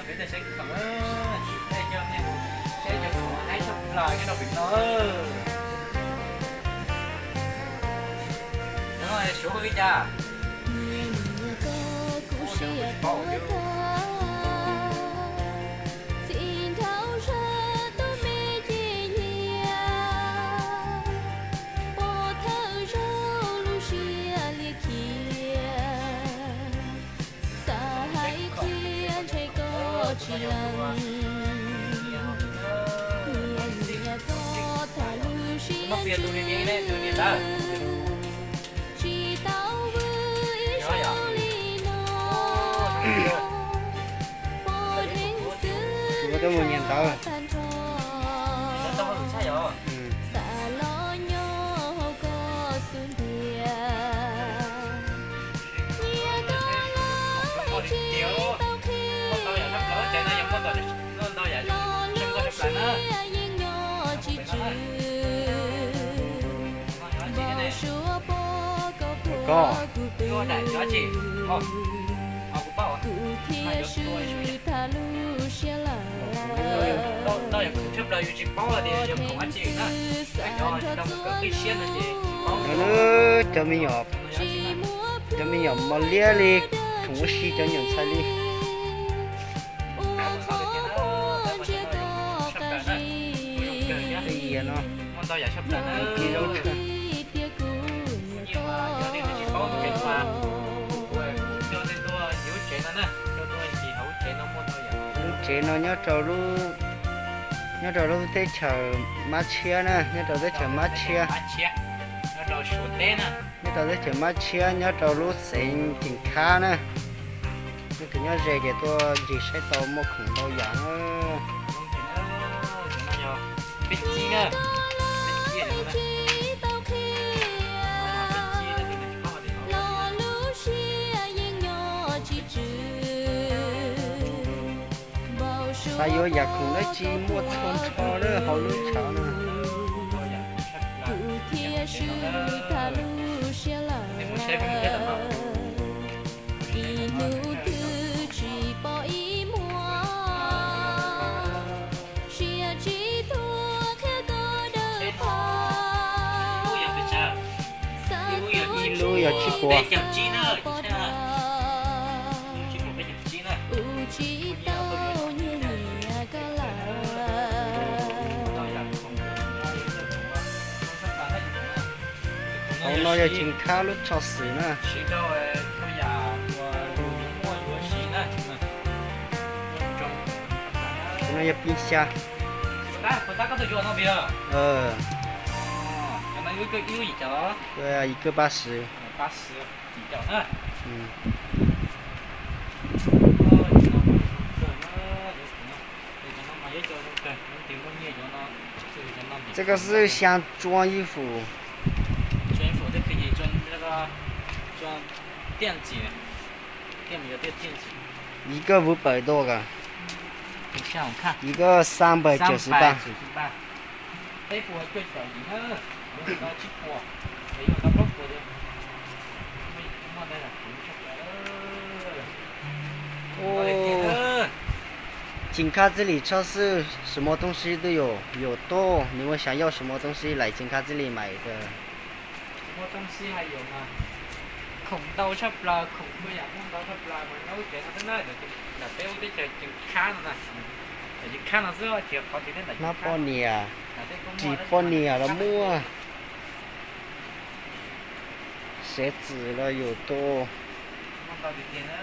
Peb tau saib khoom, saib cov khoom haib tshaj plaws nyob rau pem no. Suav ua li cas? Txiv nraug zaj tub me ces nyiam, pom thawj zaug lub siab liab khiav, xav hais qhia ntshai koj tsis lees. Nyiam nyiam koj tham lub siab ntsws, tsis tau vwm ib zaug li no. Pom dheev xwb tag nrho, xav los nyob hauv koj xub ntiag. Nyiam koj lawm tsis tau qhia, los lub siab yeej nyob tsis tsw. Npau suav pom koj puag kuv pw, kuv thiaj swb tag lub siab lawm. Pom dheev xwb xav nrog txuas mus, cov me nyuam, cov me nyuam mos liab li khoom ua si cov nyuam ntxhais li. Ua ntsej nrog tas zis, kuv tias kuv nyiam koj, lub tsev no nyob rau lub, nyob rau lub teb chaws Mab Tshiab na, nyob rau teb chaws Mab Tshiab, nyob rau teb chaws Mab Tshiab, nyob rau lub xeev Ceem Khab na. Leej twg nyob ze ces tuaj ncig saib tau, muaj khoom ntau yam na. Xav yuav yam khoom dab tsi muaj txhua nrho lawm hauv lub chaw no. Kuv thiaj swb tag lub siab lawm. Ib hnub twg tsis pom ib muag, siab tsis tuag qhia koj dawb paug. Ib lub yog tsib puas. Ua tsis tau nyiam nyiam koj lawm. Hauv no yog Ceem Khab lub tsho xwm na. Tus no yog pin xya. Yim kawg pab swv. Txoj koj xwb xya tsua ib fum. Yim kawg vwv pawm dua ka. Yim kawg xab npawg cawm xwb pa. Ceem Khab txij li tsho xwb, 什么东西都有, 有多, 你们想要什么东西来 Ceem Khab txij li 买个. Khoom ntau tshaj plaws, khoom txhua yam muaj ntau tshaj plaws mas nyob lub tsev no xwb na. Ntawm peb lub teb chaws Ceem Khab no na, Ceem Khab no xwb, tsis qhov twg thiab ntawm Ceem Khab. Hnab poj niam, ris poj niam los muaj, sev txwm los yus tus. Muaj ntau tiag tiag na.